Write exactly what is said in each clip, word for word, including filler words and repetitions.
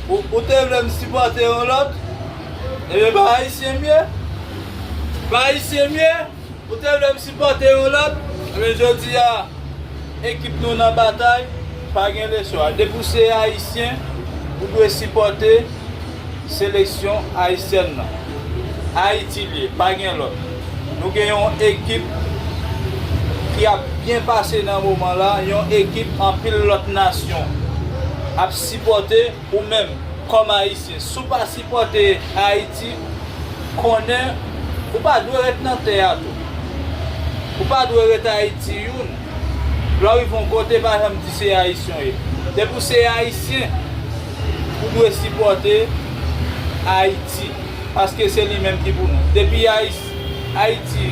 Ou, ou te vle m sipòte yon lòt? Ebyen, pa ayisyen m ye? Pa ayisyen m ye? Ou te vle m sipòte yon lòt? Ebyen, jodi a, ekip nou nan batay, pa gen lechwa. Depi w se ayisyen, ou dwe sipòte seleksyon ayisyèn nan. Ayiti l ye, pa gen lòt. Nou gen yon ekip ki ap byen pase nan moman la, yon ekip anpil lòt nasyon ap sipòte. Ou menm, kòm ayisyen, si w pa sipòte Ayiti, konnen ou pa dwe ret nan tè a tou. Ou pa dwe ret Ayiti youn. Lè w rive yon kote, pa janm di se ayisyen w ye. Depi w se ayisyen, ou dwe sipòte Ayiti, paske se li menm ki pou nou. Depi Ayis-, Ayiti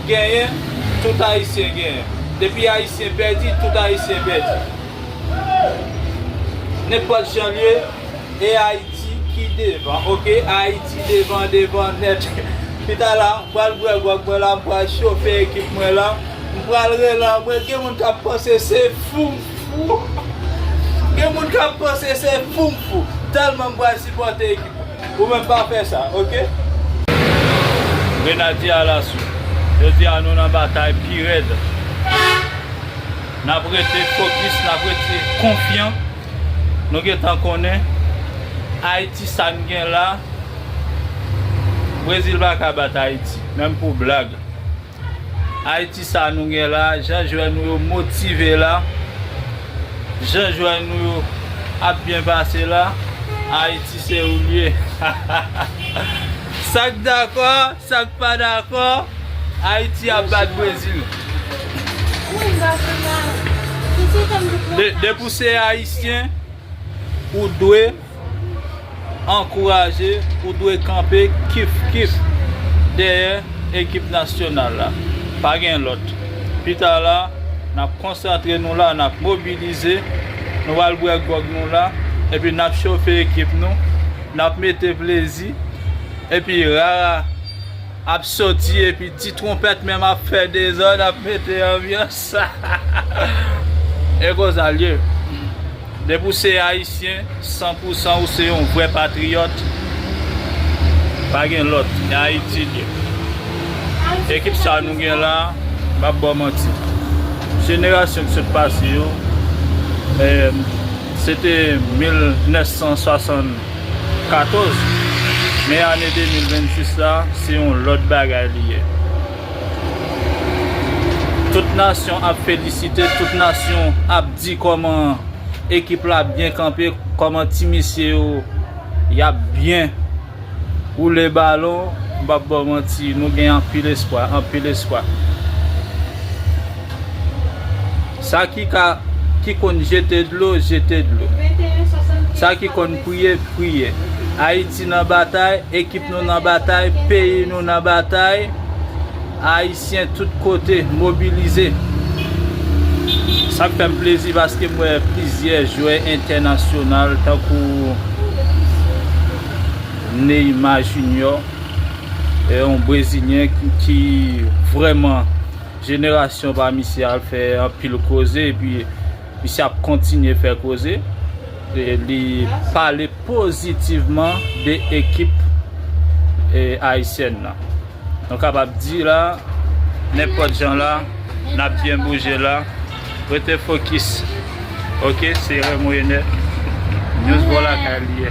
genyen, tout ayisyen genyen. Depi ayisyen pèdi, tout ayisyen pèdi. Nenpòt jan l ye, e Ayiti ki devan, oke? Ayiti devan, devan nèt. Pita la, m pral bwè gwòg mwen la, m pral chofe ekip mwen la. M pral rele anmwe, gen moun k ap panse se fou m fou. Gen moun k ap panse se fou m fou. Tèlman m pral sipòte ekip mwen. Ou menm pa fè sa, oke? Grenadye Alasou. Jodi a nou nan batay pi rèd. N ap rete fokis, n ap rete konfyan. Nou gentan konnen Ayiti sa n gen la, Brezil pa ka bat Ayiti, menm pou blag. Ayiti sa nou gen la, jan jwè nou yo motive la, jan jwè nou yo ap byen pase la, Ayiti se ou l ye. Sa k dakò, sa k pa dakò, Ayiti ap bat Brezil. De, depi w se ayisyen, ou dwe ankouraje, ou dwe kanpe kif kif dèyè ekip nasyonal la. Pa gen lòt. Pita la, n ap konsantre nou la, n ap mobilize, nou pral bwè gwòg nou la, epi n ap chofe ekip nou, n ap mete plezi, epi rara ap soti epi ti twonpèt menm ap fè dezòd, ap mete anbyans. E konsa l ye. Depi w se ayisyen, san pou san ou se yon vrè patriyòt. Pa gen lòt, e Ayiti l ye. Ekip sa nou gen la, m p ap ba w manti. Jenerasyon ki sot pase yo, eh, se te mil nèf san swasann katòz, men ane de mil vennsis la, se yon lòt bagay li ye. Tout nasyon ap felisite, tout nasyon ap di kòman ekip la byen kanpe, kòman ti mesye yo, y ap byen woule balon, m p ap ba w manti, nou gen anpil espwa, anpil espwa. Sa ki ka, ki konn jete dlo, jete dlo. Sa ki konn priye, priye. Ayiti nan batay, ekip nou nan batay, peyi nou nan batay. Ayisyen tout kote mobilize. Sa k fè m plezi paske m wè plizyè jwè entènasyonal tankou Neymar Junior, e yon brezilyen ki, ki vrèman jenerasyon pa misye al fè anpil koze, epi misye ap kontinye fè koze. E li pale pozitivman de ekip, e, ayisyèn nan. Nou kapab di la, nenpòt jan la, n ap byen bouje la. Rete fokis. Oke, se Remo Ener. News bò lakay li ye.